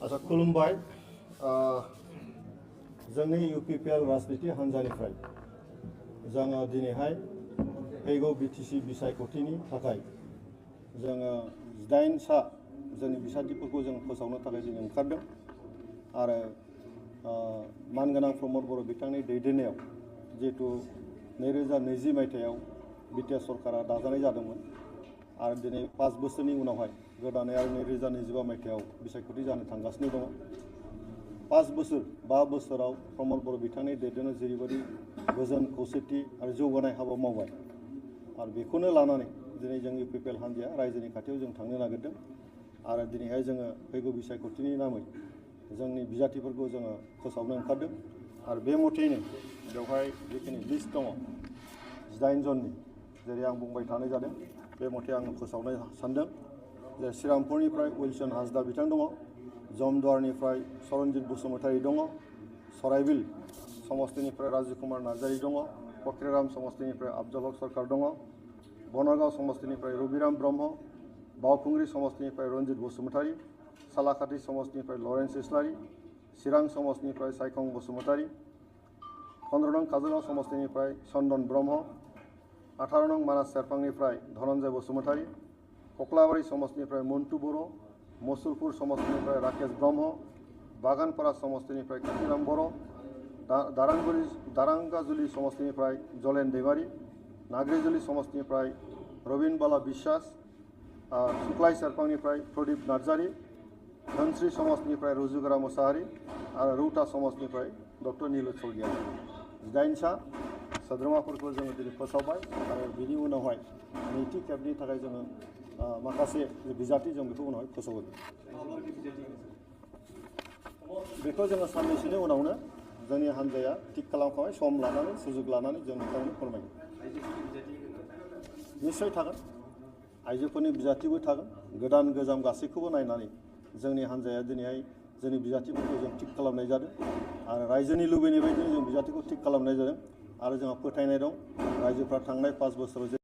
आसा खुलुमबाय जोंनि UPPL राजनीति हान्जानिफ्राय जोङो दिनैहाय फैगौ बिटिसि बिसायख'थिनि थाखाय जोङो 18 सा जोंनि बिसायख'थिफोरखौ जों फोसावनो थाखाय जों ओंखारदों आरो मानगोनां प्रमद बर' बिथांनि दैदेननायाव जिहेतु 2020 मायथाइयाव बिटिआर सरकारा दाजानाय जादोंमोन आरो दिनै 5 बोसोरनि उनावहाय गोदानै आरो 2025 मायथाइयाव बिसायख'थि जानो थांगासिनो दङ 5 बोसोराव प्रमद बर' बिथांनि दैदेननायाव जेरैबायदि गोजोन खौसेथि आरो जौगानाय हाबा मावबाय आरो बेखौनो लानानै दिनै जों UPPL हान्जाया रायजोनि खाथियाव जों थांनो नागिरदों आरो दिनैहाय जोङो फैगौ बिसायख'थिनि नामै जोंनि बिजाथिफोरखौ जोङो फोसावनो ओंखारदों आरो बे मथेयैनो बेवहाय जिखिनि लिस्ट दङ 18 जननि जेरै आं बुंबाय थानाय जादों बे मथे आं फोसावनो सानदों जे श्रीरामपुरनिफ्राय उइलसन हांसदा बिथां दङ जमदुवारनिफ्राय सरनजित बसुमतारी दङ सराइबिल समस्तिनिफ्राय राजीव कुमार नार्जारी दङ कक्राझार समस्तिनिफ्राय अफजल हक सरकार दङ बनगाव समस्तिनिफ्राय रबिराम ब्रह्म बावखुंग्रि समस्तिनिफ्राय रनजित बसुमतारी सालाकाटी समस्तिनिफ्राय लरेन्स इस्लारि चिरां समस्तिनिफ्राय सायखं बसुमतारी 15 नं काजलगाव समस्तिनिफ्राय चन्दन ब्रह्म 18 नं मानास सेरफांनिफ्राय धनन्जय बसुमतारी कक्लाबारि समस्तिनिफ्राय मन्टु बर' मुसलपुर समस्तिनिफ्राय राकेश ब्रह्म बागानपारा समस्तिनिफ्राय कान्तिराम बर' दारांगाजुलि समस्तिनिफ्राय जलेन दैमारी नाग्रिजुलि समस्तिनिफ्राय रबिन बाला बिश्वास सुक्लाय सेरफांनिफ्राय प्रदीप नार्जारी धनस्री समस्तिनिफ्राय रुजुगोरा मोसाहारी आरो रौता समस्तिनिफ्राय डक्टर नीलज सरगियारि 18 सा सोद्रोमाफोरखौ जोङो दिनै फोसावबाय आरो बिनि उनावहाय नैथि खेबनि थाखाय जोङो माखासे बिजाथि जों बेखौ उनावहाय फोसावगोन बेखौ जोङो साननैसोनि उनावनो जोंनि हान्जाया थिग खालामखाबाय सम लानानै सुजुग लानानै जों नोंथांनो फोरमायगोन निश्चय थागोन आइजोफोरनि बिजाथिबो थागोन गोदान गोजाम गासैखौबो नायनानै जोंनि हान्जाया दिनैहाय जोंनि बिजाथिफोरखौ जों थिग खालामनाय जादों आरो रायजोनि लुबैनाय बायदिनो जों बिजाथिखौ थिग खालामनाय जादों आरो जोंहा फोथायनाय दं रायजोफ्रा थांनाय 5 बोसोराव